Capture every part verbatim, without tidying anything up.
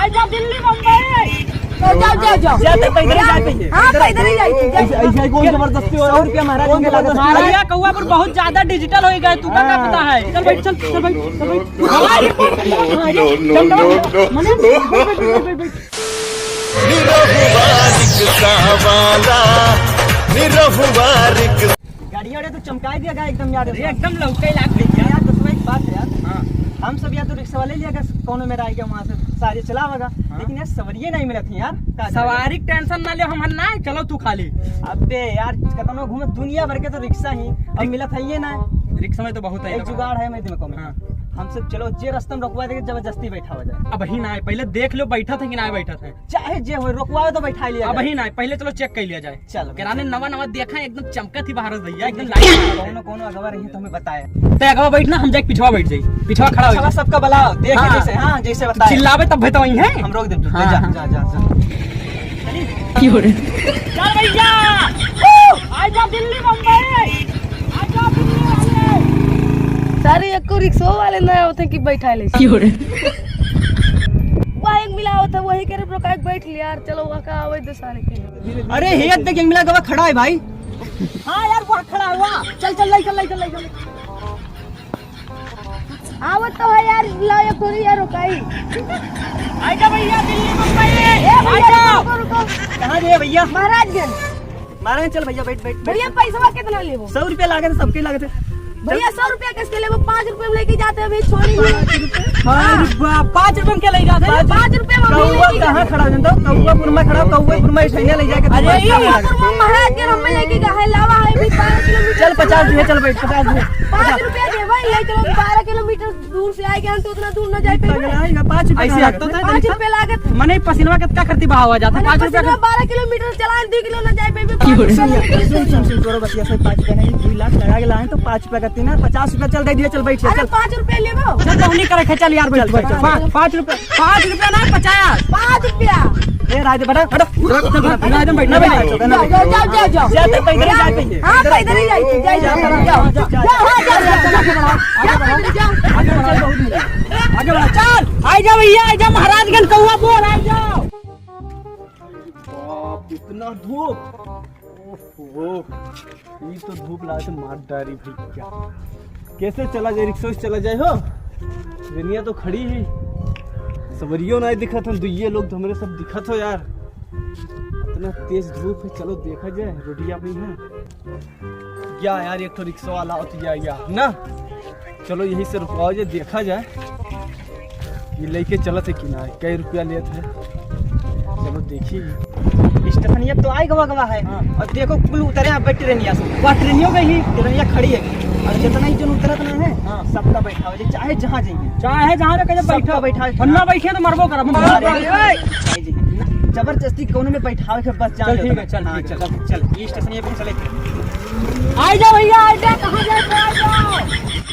जाओ दिल्ली, बम्बई। जाओ, जाओ, जाओ, जाओ। जाते पैदल ही जाते हैं। हाँ, पैदल ही जाते हैं। ऐसे, ऐसे कौन जबरदस्ती हो? सौ रुपया महाराज के लागत है। महाराज, कौआ पर बहुत ज्यादा digital हो गया, तू का, का हाँ। पता है? चल भाई, चल, चल भाई, चल भाई। No, no, no, no। मने, बैठ, बैठ, बैठ, बैठ, बैठ। निरहुआ रिक्शा वाला, निरहुआ रिक्शा। गाड़िया वाले तो चमकाए दिया गया एकदम यार। अरे एकदम लौके लाग गई यार। यार, दोस्तों, एक बात है यार। हाँ। हम सब या तो रिक्शा वाले लिया गया, कौनो मेरा आएगा वहाँ से, सारे चलावेगा। हाँ। लेकिन यार, सवारिये नहीं मिलत है यार। का करें? सवारी के tension ना ले, हम ना, चलो तू खाली। अबे यार, कतनो घूमे, दुनिया भर के तो रिक्शा ही, अब मिलत है ये ना। रिक्शा में तो बहुत है एक ना। जुगाड़ है मेरे दिमाग में। हाँ। हम सब चलो, जे रास्ता में रोकवा देंगे, जबरदस्ती बैठा हो जाए। अबहीं ना, पहले देख लो बैठा था कि ना बैठा था। चाहे जे हो, रोकवावे तो बैठा लिया जाए। अबहीं ना, पहले चलो check कर लिया जाए। चलो। किराने नवा नवा देखा है, एकदम चमकत ही बाहर से भैया, एकदम light। कौनो, कौनो अगवा रही तो हमें बताए। ते अगवा बैठ ना, हम जाके पिछवा बैठ जाई। पिछवा खड़ा हो पिछवा जाई। सबका बुलाओ, देख के हाँ। जैसे, हाँ, जैसे बताए। चिल्लावे तब भी तो वहीं है। हम रोक देब, हाँ, जा, हाँ। जा, जा, जा। की हो रे? चल भैया, ओ, आ जा दिल्ली, बम्बई, आ जा दिल्ली वाले। सारे एको रिक्शो वाले ना होते कि बैठा ले। की हो रे? वह एक मिला होता, वही के रोका के बैठ लिया यार, चलो वहाँ का आवे दो सारे के। अरे, हे देख, एक मिला गवा खड़ा है भाई। हाँ यार, वहाँ खड़ा हुआ। चल, चल, ले चल, ले चल, ले चल। आवत तो है यार, लाओ एक थोड़ी यार रुकाई। आजा भैया, दिल्ली, बम्बई। ए भैया, आजा। रुको, रुको, रुको। कहाँ गए भैया? महाराजगंज। महाराजगंज चल भैया, बैठ, बैठ, बैठ। भैया, पैसवा कितना लेबो? सौ रुपया लागत है, सबके लागत है। भैया, सौ रुपया कैसे लेबो? पाँच रुपया में लेके जाते हैं, अभी छोड़ी हुई। हाँ, हाँ। रुपया, पाँच रुपया में क्या ले जाते हैं? पाँच रुपया में हम कौआ लेके कहाँ जाते हैं। खड़ा हो जाता? कौआपुर में खड़ा, कौआपुर में स्टैंड ले जाके अरे, दुकान ये पे लगा। कौआपुर में महाराज के हम लेके गए हैं, लावा है अभी बारह किलोमीटर। चल, पचास दिए, चल बैठ, पचास दिए। पाँच रुपया दे भाई, ले चलो, बारह किलोमीटर दूर से आए गए हैं, तो उतना दूर ना जाए पाएंगे। पगला है, पाँच रुपया ऐसे कहाँ हक तो लागत है? पाँच रुपया लागत है। मने पसीनवा कितना करती बहावा जाता है? मने पाँच रुपया पसीनवा का बारह किलोमीटर चलान, दो किलो ना जाए पाएंगे। सुन, सुन, सुन, सुन, तोरो बतिया से पाँच रुपया नहीं, दो लाख लगा के लाए तो पाँच रुपया का तीन है, पचास रुपया चल दे दिए, चल बैठ, अरे चल। पाँच रुपया लेबो? चल, तो नहीं करे, चल यार, बैठ, चल, बैठ, चल। चल। पाँच, पाँच रुपया, पाँच रुपया ना, पचास। पाँच रुपया। ए, राज, बड़ा, हटा। चल, चल, चल, चल, चल, बैठ, बैठ, बैठ, बैठ, बैठ। जाओ, जाओ, जाओ, जाओ। जाते पैदल ही जाते हैं। हाँ, पैदल ही जाते हैं, जाओ, जाओ, जाओ, जाओ। जाओ, हाँ, जाओ, जाओ, जाओ, जाओ। आगे बढ़ा, आगे बढ़ा, चल। आगे बढ़ा, चल। आई जा भैया, आई जा महाराजगंज कौआ बोल, आई जाओ। बाप, इतना धूप। ओहो, ई तो धूप लागे मार डारी भैया। कैसे चला जाए, रिक्शा से चला जाए हो? रेनिया तो खड़ी ही, सवरियो ना दिखत हन, दुइये लोग तो हमरे सब दिखत हो यार। इतना तेज धूप है, चलो देखा जाए, रोटियां भी हैं। या यार, एक ठो रिक्शा वाला होती या, या ना, चलो यही से रुकवाओ जे, देखा जाए ये लेके चलत है कि ना, कई रुपया लेत है। चलो देखी। स्टेशनिया तो आई गवा गवा है। हाँ। और देखो कुल उतरे हैं बैठ ट्रेनिया से। वह ट्रेनियों गई ही, ट्रेनिया खड़ी है। और जितना ही जन उतरत ना है, हाँ। सबका बैठाओ जे, चाहे जहाँ जाइए। चाहे जहाँ जाके जब सबका बैठो। बैठाओ। और ना बैठे तो मरबो करब। अरे, जबरदस्ती कौनो में बैठावे के बस जान चल, ठीक है, चल, हाँ, ठीक है। चल, चल, ये स्टेशनिया पे चले। आ जा भैया, आ जा, कहाँ जाए, आ जा।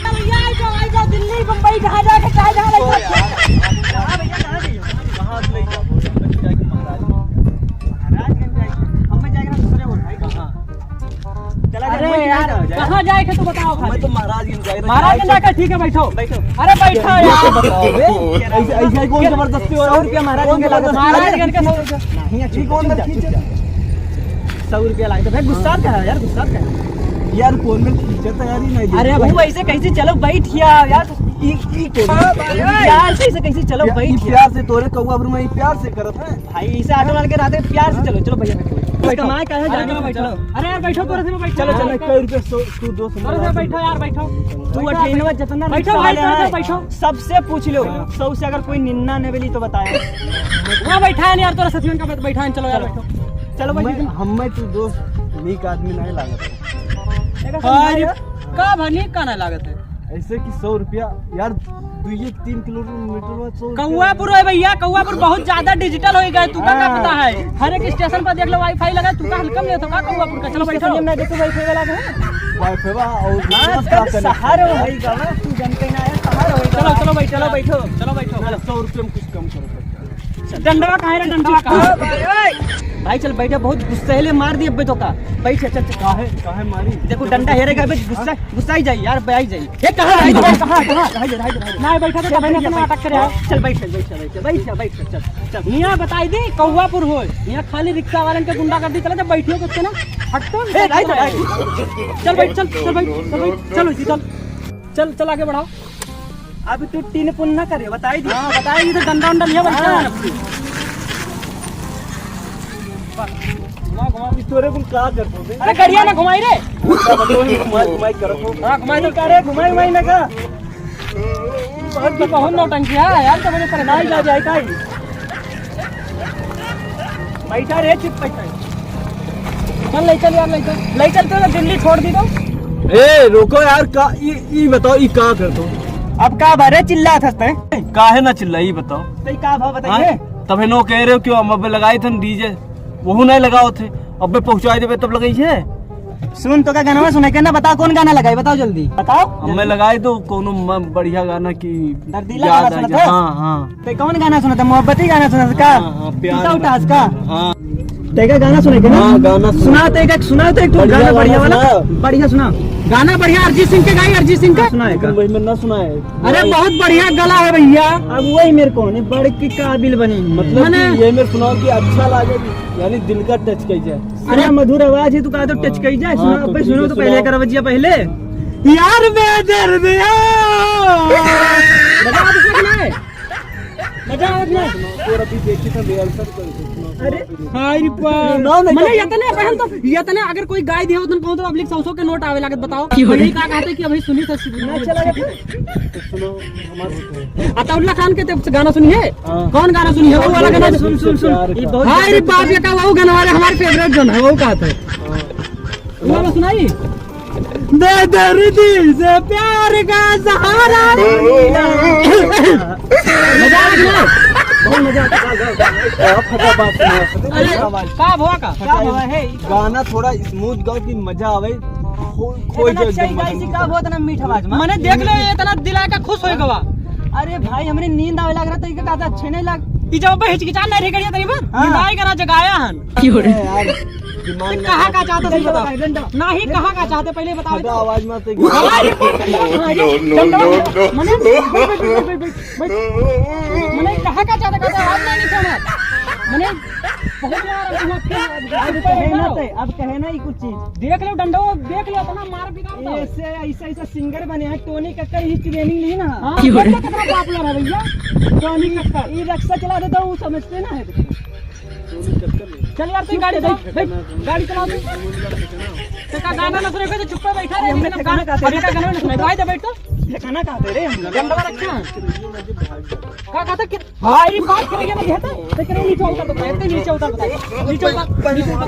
भैया, आ जाओ, आ जाओ, दिल्ली, बम्बई, जहाँ जाके, चाहे जहाँ ले जाओ। कहाँ भैया, कहाँ जाइए? कहाँ ले जाओ? महाराजगंज जाएगी। हम में जाएगा ना दूसरे ओर, भाई। कहाँ? चला जाए, अरे यार, कहाँ जाए के तू बताओ खाली। मैं तो महाराजगंज जाए रहा। महाराजगंज जाके, ठीक है, बैठो। बैठो। अरे बैठो यार। बताओ बे। ऐसे, ऐसे कौन जबरदस्ती हो रहा है? सौ रुपया महाराजगंज के लागत है। महाराजगंज का सौ रुपया। नहीं, अच्छी कौन चुप जा, चुप जा। सौ रुपया लागत है। भाई, गुस्सा का है यार, गुस्सा का है। यार, फोन में खींचा था यार, ये नहीं अरे, देखा। वो ऐसे कैसे चलो, बैठ गया यार। ई, ई कौन? हाँ, भाई, भाई। प्यार से ऐसे कैसे चलो, प्या-, बैठ ई गया। प्यार से तोरे कौआ ब्रो, मैं ई प्यार से करत है। भाई, इसे ऑटो वाले के रहते प्यार से चलो, चलो भैया, बैठो। बैठो। कमाए का है, जाके हाँ, बैठो। चलो। अरे यार, बैठो, तोरे से बैठो। चलो, चलो, कई रुपये सौ, तू दो सौ तोरे से बैठो यार, बैठो। तू बैठो, ट्रेन में जितना बैठो रिक्शा भाई, वाले तोरे से हैं, बैठो। सबसे पूछ लो, हाँ। सौ से अगर कोई निन्ना ने बोली तो बताए। हाँ, बैठा है यार, तोरा साथियों का बैठा है, चलो यार, चलो। बैठो। चलो भाई, मैं, हम में तू दोस्त नीक आदमी नहीं लागत है। देखा, अरे, समझाया? का भा नीक का नहीं लागत है? ऐसे कि सौ रुपया यार, दुइये तीन किलोमीटर में सौ रुपया। कौआपुर है भैया, कौआपुर बहुत ज्यादा digital हो गया है, तू का, का हाँ। पता है? हर एक स्टेशन पर देख लो, WiFi लगा, तू का हल्का में लेत हो का कौआपुर का? चलो बैठो। स्टेशन में देखो WiFi वाला का है। WiFi बा और हाँ, रिचार्ज कल कनेक्ट शहर है। हो भाई गवा, तू जनते ना है, शहर हो चलो, गवा। चलो भाई, चलो बैठो, चलो बैठो। चलो, सौ रुपये में कुछ कम करो। डंडवा कहाँ है रे, डंडवा कहाँ है? भाई चल बैठा, बहुत गुस्सा है, ले मार दी अब्बे तो का। बैठ, चल, चल। काहे, काहे मारी? देखो डंडा हेरेगा अबे, गुस्सा, गुस्सा ही जाई यार, बे आई जाई। ए, कहाँ, कहाँ, कहाँ, कहाँ? रह जा, रह जा, रह जा। ना बैठा तो तबे ना इतना नाटक करे। चल बैठ, चल बैठ, चल बैठ, चल बैठ, चल बैठ, चल, चल। यहाँ बताई दी, कौआपुर होय। यहाँ खाली रिक्शा वालन के गुंडागर्दी चले, जब बैठियो कितने ना। हट तो। ए, रह जा, रह जा। चल बैठ, चल, चल बैठ, चल बैठ, चल, चल। चल, चल आगे बढ़ाओ। अब तू टीन पुन ना करे, बताई दी। हाँ, बताई दी तो डंडा उंडा लिया बैठा। हाँ। घुमा, घुमा। ई तोरे कुल का करत हो बे? अरे, गड़िया ना घुमाई रे। घुमाई, घुमाई करत हो। हाँ, घुमाई तो। अरे, घुमाई, घुमाई ना का? बहुत की बहुत नौटंकी है यार, तो मुझे परेशान ना जा जाए का ही। बैठा रे, चुप बैठा। चल, ले चल यार, ले चल। ले चल, तो दिल्ली छोड़ दी तो। ए, रुको यार, का, ई, ई बताओ, ई का करत हो? अब का बारे चिल्लात हस तैं? काहे ना चिल्लाई, ई बताओ। तो ई का भाव बताइए? हाँ? तबे नो कह रहे हो, क्यों हम अबे लगाई थन डीजे, वहू नहीं लगाओ थे, अबे पहुँचाई देबे तब लगाई है। सुन, तो का गाना सुने के ना, बताओ कौन गाना लगाई, बताओ जल्दी, बताओ। हमें लगाई दो कोनो म-, बढ़िया गाना की दर्दीला याद गाना आ सुनत जाए। हो? हाँ, हाँ। ते कौन गाना सुनत है? मोहब्बती गाना सुनत का? हाँ, हाँ, प्यार टूटा उठा का? हाँ। ते का गाना सुने के ना? हाँ, गाना सुन। सुना ते का, सुना तो एक ठो बढ़िया गाना, गाना बढ़िया वाला। सुना। बढ़िया सुना। गाना बढ़िया अरिजीत सिंह के गाई, अरिजीत सिंह का। सुना है का? वही में ना सुना है। अरे बहुत बढ़िया गला है भैया। अब वही मेरे को नहीं, बड़ की काबिल बनी। मतलब मने कि ये मेरे सुनाओ कि अच्छा लागे, यानी दिल का टच कर जाए। अरे मधुर आवाज है, तू कहा तो टच कर जाए। हाँ, सुना, तो अबे ठीक सुनो है, तो पहले सुनाओ। कर बजिया पहले। यार बेदर्द यार। मजा आवत है कि नहीं? मजा आवत ना? और अभी देखी था रिहर्सल कर, सुनाओ। अरे। हाय रे बा। सुनाओ ना, मने क्या? इतने पहन तो, इतने अगर कोई गाय दिया हो, तुम कहो तो पब्लिक सौ सौ के नोट आवे लागत, बताओ। क्यों रे? यही का कहते कि अभी सुनी तो सुनी। ना चला गया। तो सुनो, हमारे अताउल्ला खान के ते गाना सुनी है? हाँ। कौन गाना सुनी है? वो वाला गाना सुन, सुन, सुन। प्यार का। हाय रे बाप, ये का वो गाना वाला हमारे फेवरेट गाना है, वो कहा था। हाँ। वो वाला सुनाई? बेदर्दी से प्यार का सहारा। मजा आ गया? बहुत मजा आता है। गाओ, गाओ, गाओ। फटाफट सुनाओ। अरे, का भवा का? का भवा है? गाना थोड़ा स्मूथ गाओ कि मजा आवे। खो-, खोई इतना जाए अच्छा ही एकदम गाई सी, का बहुत ना मीठ आवाज में। मने देख लो, ये इतना दिल आके खुश होई गवा। अरे भाई, हमरे नींद आवे लग रहा, तो ये कहता अच्छे नहीं लग। ई जब पे हिचकिचान नहीं रह गया तनी बार, हाँ। नींद आई करा जगाया हन। क्यों रे? यार, दिमाग तो कहा का चाहते सही बताओ। डंडा। नहीं, कहा का चाहते पहले बताओ। हटा आवाज मत। हमारी डंडा, डंडा, मने, मने कहा का चाहते, कहते आवाज नहीं सुना। मने बहुत मार अब तुम आपके अब कहे ना ते, अब कहे ना ही कुछ चीज। देख लो डंडो, देख लो अपना मार बिगाड़ दो। ऐसे, ऐसे, ऐसे सिंगर बने हैं, टोनी कक्कर ही ट्रेनिंग ली ना। हाँ, क्यों रे? देखो कितना पॉपुलर है भैया, टोनी कक्कर। ये रिक्शा चला देता हूँ, समझते ना है। चल यार, तू गाड़ी चला, बैठ, गाड़ी चला तू। तो का गाना ना सुने, तो चुप पे बैठा रहे, हमने हमने ठिकाना कहा था। अभी का गाना ना सुनाई, तो बैठ तो। ठिकाना कहा दे रे हम। डंडवा रखा है। का कहता कि हाय, बात करेंगे ना, कहते, तो करें नीचे उतर बताए, तो नीचे उतर बताए, नीचे उतर, नीचे उतर,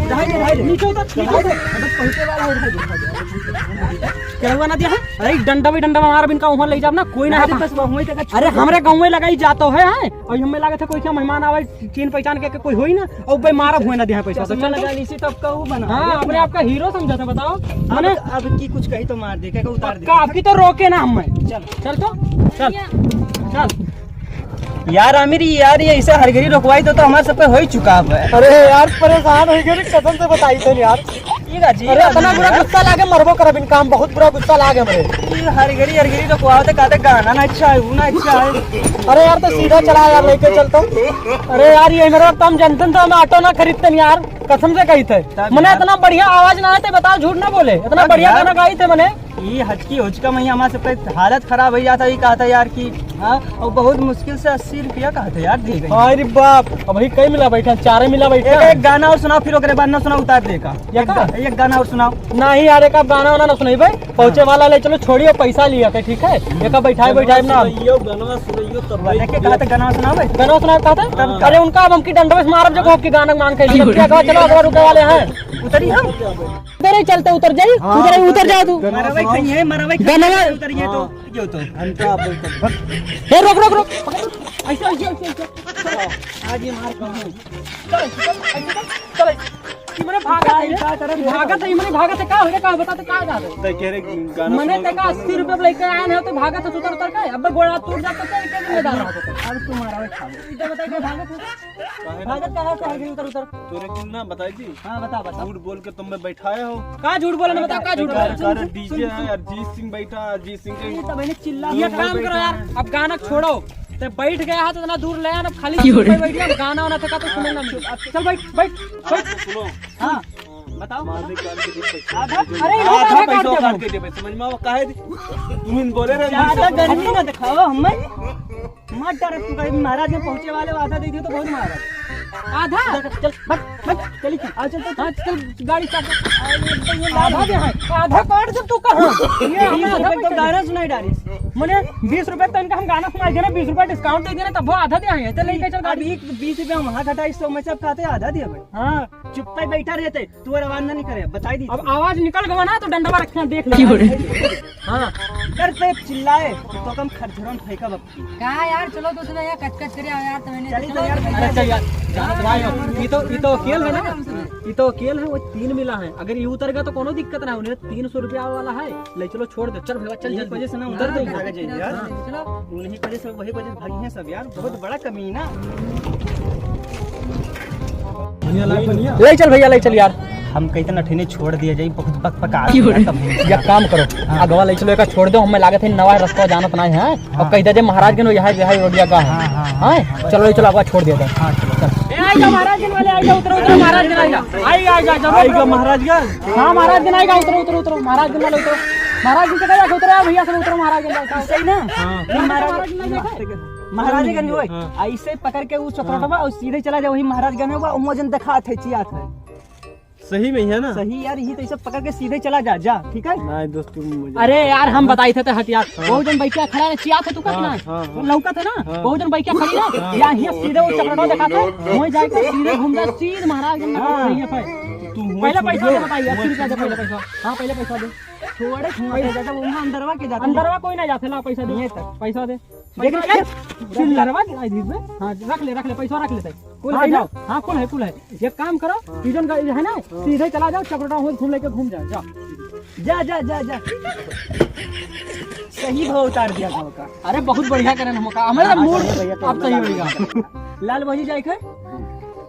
ढाई दे, ढाई दे, नीचे उतर, नीचे उतर। बस पहुंचे वाला है, ढाई दे। क्या हुआ ना दिया है? अरे, डंडा भी डंडा मार बिन का उहाँ ले जाब ना, कोई ना अरे, है। बस वहीं तक अरे, हमरे गाँव में लगाई जातो है, हैं? और हमें लगा था कोई क्या मेहमान आवे, चीन पहचान के, के कोई होई ना, और बे मारब हुए ना दिया पैसा, तो चश्मा चल लगा तो। ली सी, तब का वो बना। हाँ, अपने आप का हीरो समझा था, बताओ। अब, मने अब की कुछ कही तो मार दे, क्या उतार दे। का आपकी तो रोके ना हमें। चल। चल तो, चल, चल। यार आमिर, यार ये ऐसे हरगरी रोकवाई तो, तो हमारे सबके हो ही चुका है। अरे यार, परेशान हो गए, कसम से बताई थे यार। ठीक है जी, अरे इतना बुरा गुस्सा लागे, मरबो करब इन काम, बहुत बुरा गुस्सा लागे हमरे। ये हरगरी, हरगरी रोकवाओ तो कहते गाना ना अच्छा है, वो ना अच्छा है। अरे यार, तो सीधा चला यार, लेके चल तो। अरे यार, ये मेरा काम जनतन तो हम ऑटो ना खरीदते यार, कसम से कही थे। तब मने यार। इतना बढ़िया आवाज ना आते, बताओ, झूठ ना बोले, इतना तब बढ़िया यार। गाना गाई थे मने। ई हचकी हुचका में ही हमार सबके हालत खराब हो जाता, ई कहता यार कि, हाँ, और बहुत मुश्किल से अस्सी रुपया कहते यार, दे गए। अरे बाप, अबही कई मिला बैठा, चारे मिला बैठा। एक, एक गाना और सुनाओ, फिर ओकरे बाद ना सुनाओ, उतार दे का। ये एक का? गा-, एक गाना और सुनाओ। नहीं यार, एक आप गाना वाना ना सुनाई भाई, पहुँचे हाँ। वाला ले चलो, छोड़ियो, पैसा लिया के, ठीक है? एक आप बैठाए, गाना बैठाए ना। सुनाइयो, गाना सुनाइयो, तब वाह, देख के कहा था गाना सुनाओ भाई। गाना सुनाओ कहा था? हाँ। अरे उनका अब हमकी डंडवे से मारब, जब हाँ। आपके गाना मांग के लिए। क्या कहा, चलो, अगला रुके वाले हैं। उतरी हम। उधर ही चलते उतर जाई, हाँ, उधर ही उतर जाओ तू। मरवे खाई है, मरवे खाई है, गनवा। उतर ये तो, हाँ। जो तो। हम तो आप बोलते हैं, बस। हे, रोक, रोक, रोक। ऐसे, ऐसे, ऐसे, ऐसे। चलो, आज ये मार खाओ। चलो, चलो, ऐसे चलो, चलो। कि मने भागत है, का, का करत है? भागत है, मने भागत है, का हो रे, का बता, तो का गा रहे? तो कह रहे गाना मने सुनाओ। ते का अस्सी रुपया लेके आए हैं, तो भागत है, उतर, उतर के, अब गोड़ा टूट जाता, तो एक दिन में डाल रहा था। अरे तुम्हारा भी खा लो। इधर बता, इधर भागत है। काहे भागत कहाँ से आ गई, उतर, उतर। तोरे कुल ना बताई थी। हाँ, बता, बता। झूठ बोल के तुम में बैठाया हो। का झूठ बोला ना, बता, का झूठ बोला? अरे, अरे, सुन, DJ सुन, है, सुन। अरिजीत सिंह बैठा, अरिजीत सिंह के ये तो मैंने चिल्ला ये काम करो यार, अब गाना छोड़ो। ते बैठ गया है तो इतना दूर ले आना, खाली क्यों रे? बैठ गया, गाना वाना थका तो सुनना नहीं। अब चल बैठ, बैठ, बैठ। सुनो। हाँ, बताओ। मालिक काट के दे पैसा। आधा? अरे, आधा आधा पैसा काट काट के दे। समझ में आवा, काहे दे? तुम इन बोले रहे, ज्यादा गर्मी ना दिखाओ हमें। मत डर तू, कहीं महाराज में पहुंचे वाले हो, आधा दे दियो तो बहुत महाराज। आधा? चल, चल, बस, बस, चली, चल। आ, चल, चल, चल। हाँ, चल, गाड़ी start कर। अरे, तो ये आधा दे है। आधा काट जब तू कहाँ? ये बीस रुपए आधा तो पैसा गाना सुनाई डालिस। मने बीस रुपए तो इनका हम गाना सुनाई देना, बीस रुपए discount दे देना, तब वो आधा दे है। चल, लेके चल अब गाड़ी। एक बीस रुपए हम वहाँ घटाई, सौ में से अब खाते आधा दिया भाई। हाँ। चुप्पे बैठा रहते, तू और आवाज ना निकले, बताई दी। अब आवाज निकल गवा ना तो डंडवा रखे हैं, देख ले। क्यों रे? हाँ। कर पे चिल्लाए तो कम खरझरन फेंका बप्पी। का यार, चलो तो सुना यार, कच कच करे आओ यार, तो मैंने चली तो यार, अरे चल यार, जाना तो भाई हो। ये तो, ये तो अकेल है ना, ये तो अकेल है, वो तीन मिला है। अगर ये उतर गया तो कोनो दिक्कत ना है, उन्हें तीन सौ रुपया वाला है, ले चलो छोड़ दे, चल भैया चल यही जल्दी। वजह से ना उतर उतर दे। भागे जाइए यार। चलो। उन्हीं वजह से, वही वजह से भागी हैं सब यार, बहुत बड़ा कमीना। ले चल भैया, ले चल यार। हम कहते नठेने छोड़ दिया जाए, बहुत बकबका क्यों रे? यार, तब हम एक काम करो, हाँ। अगवा ले चलो, एका छोड़ दो, हमें लागत है नवा रास्ता जानत ना है, हाँ। और कह दे जे महाराजगंज में यही, यही रोडिया का है। हाँ, हाँ, हाँ, हाँ, हाँ। चलो, ले चलो, अगवा छोड़ दिया जाए। हाँ, चलो। चल। ए, आइगा महाराजगंज वाले, आइगा, उतरो, उतरो, महाराजगंज आइगा। आइगा, आइगा, आइगा, आइगा महाराजगंज। हाँ, महाराजगंज आइगा, उतरो, उतरो, उतरो, महाराजगंज वाले उतरो। महाराजगंज से कहा जाके उतरो, भैया से उतरो, महाराजगंज आइगा। सही ना? हाँ। महाराज, महाराजगंज आइगा। महाराजगंज होए, हाँ। ऐसे पकड़ के उ चक्रोटवा हाँ। और सीधे चला जाओ, वही महाराजगंज होगा, वहाँ जन देखात है, चियात है। सही में है ना? सही यार, यही तो, इसे पकड़ के सीधे चला जा, जा, ठीक है? नहीं दोस्त, तुम मुझे अरे यार, हम बताई थे तो हटिया। हाँ। बहुत जन बैठा खड़ा है, चियात है तू का हाँ, ना? हाँ, हाँ। लौकत है ना? हाँ। बहुत जन बैठा खड़ी ना? हाँ। या ये सीधे वो चक्रोटवा देखात है, वहीं जाके सीधे घूम जा, सीधे महाराजगंज में हाँ। नहीं है भाई। तुम पहले पैसा दे, बताइए, अस्सी रुपया दे, पहले पैसा। हाँ, पहले पैसा दे। छोड़े, छोड़े, जाता वो वहाँ अंदरवा के जाता। अंदरवा कोई ना जाते, ला पैसा दे। ये तक। पैसा दे। देख पैसा ले, दे। चिल्लरवा गिराई दी बे। हाँ, रख ले, रख ले, पैसा रख ले तै। कुल हाँ, है ना? जाओ। हाँ, कुल है, कुल है। एक काम करो, हाँ। सीजन का है ना, हाँ। सीधे चला जाओ, चक्रोटा होत घूम लेके घूम जाओ, जाओ। जा, जा, जा, जा। सही भाव उतार दिया गाँव का। अरे, बहुत बढ़िया करे ना मौका। हमारे हाँ, मूड भैया, तो अब सही लाल होगा। भैया। लाल भौजी जाए के?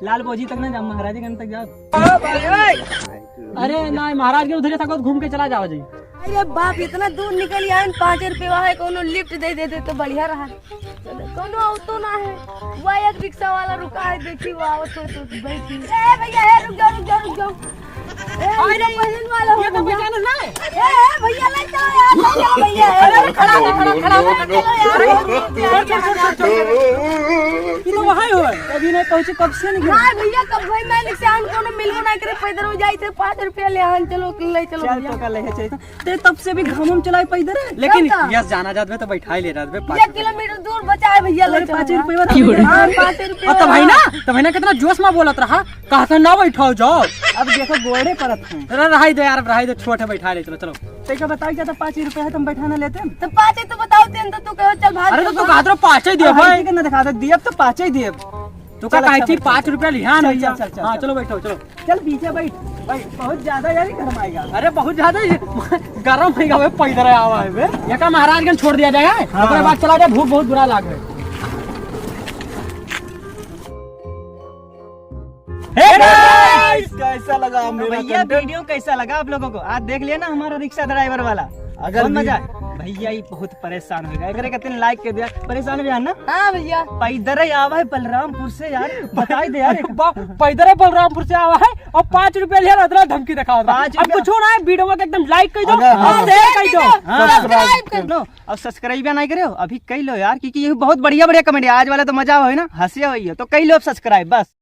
लाल भौजी तक ना जा, महाराजगंज तक जाओ। अरे, ना, महाराजगंज उधरे तक घूम के चला जाओ जी। अरे बाप, इतना दूर निकल आए, पाँच रुपया है, कोनो lift दे देते तो बढ़िया रहा। कोनो auto ना है, वह एक रिक्शा वाला रुका है, देखी वो आवत हो तो बैठी। ए भैया, ए रुक जाओ, रुक जाओ, रुक जाओ। ए, अरे, ये तो पहलवान वाला हो ये तो भैया। पहचानो ना। ए, ए भैया, ले चलो यार, ले चलो भैया। अरे, अरे, खड़ा हो, खड़ा, खड़ा हो। चलो यार। अरे, छोड़, छोड़, छोड़, छोड़, छोड़। ये तो वहाँ ही हो। अभी नहीं पहुँचे, कब से नहीं गए? हाँ भैया, कब भाई मैं रिक्शा हम कोनो मिलबो ना करे, पैदल हो जाए थे, पाँच रुपया ले आन, चलो, ले चलो चल भैया। तो कर ले, चल। ते तब से भी घाम हम चलाए पैदल है। लेकिन तब का? यस जाना जात में तो बैठा ही ले जात में, पाँच एक रुपया। किलोमीटर दूर बचाए भैया, ले अरे, चलो पाँच यार। रुपया हाँ, पाँच रुपया। हाँ, तो भाई ना, तो भाई ना कितना जोश में बोलत रहा, कहा था ना बैठाओ जाओ। अब देखो गोड़े परत हैं। अरे रहाई दे यार, अब रहाई दे, छोट है, बैठा ले, चलो, चलो। ते का बताओ क्या था, पाँच रुपया है, तुम बैठा ना लेते? तो पाँच है तो बताओ, तीन तो तू कहो, चल भाग, अरे तो चल तू भाग। कहा था पाँच ही दिए अरे भाई। ठीक है ना, दिखा दे, दिए अब तो पाँच ही दिए। तू का चल, अच्छा, कही थी बैठ, पाँच रुपया लिहा चल, नहीं चल, यार। चल, चल, हाँ, चल। चलो बैठो, चलो। चल पीछे बैठ, बैठ, बहुत ज्यादा यार गरमाएगा। अरे बहुत ज्यादा ही गरम होइगा, वे पैदल आवा है बे। एका महाराजगंज छोड़ दिया जाए, हाँ। ओकरे बाद चला जाए, भूख बहुत बुरा लाग है। Hey guys, कैसा लगा तो मेरा भैया content? Video कैसा लगा आप लोगों को? आज देख लिया ना हमारा रिक्शा driver वाला, अगर बहुत भी मजा आया। भैया ये बहुत परेशान हो गया, एकरे कहते हैं like कर दिया, परेशान भी है ना? हाँ भैया। पैदल ही आवा है बलरामपुर से यार, बताई दे यार। बा-, पैदल ही बलरामपुर से आवा है और पाँच रुपया लिया, इतना धमकी दिखा रहा। पाँच अब रुपया। कुछ ना है, video में एकदम like कर दो अगर और हाँ। Share कर दो। हाँ। Subscribe कर दो। अब subscribe नहीं करे हो, अभी कर लो यार, क्योंकि ये बहुत बढ़िया बढ़िया comedy है। आज वाला तो मजा आवा है ना, हँसिया हुई है, तो कर लो अब subscribe बस।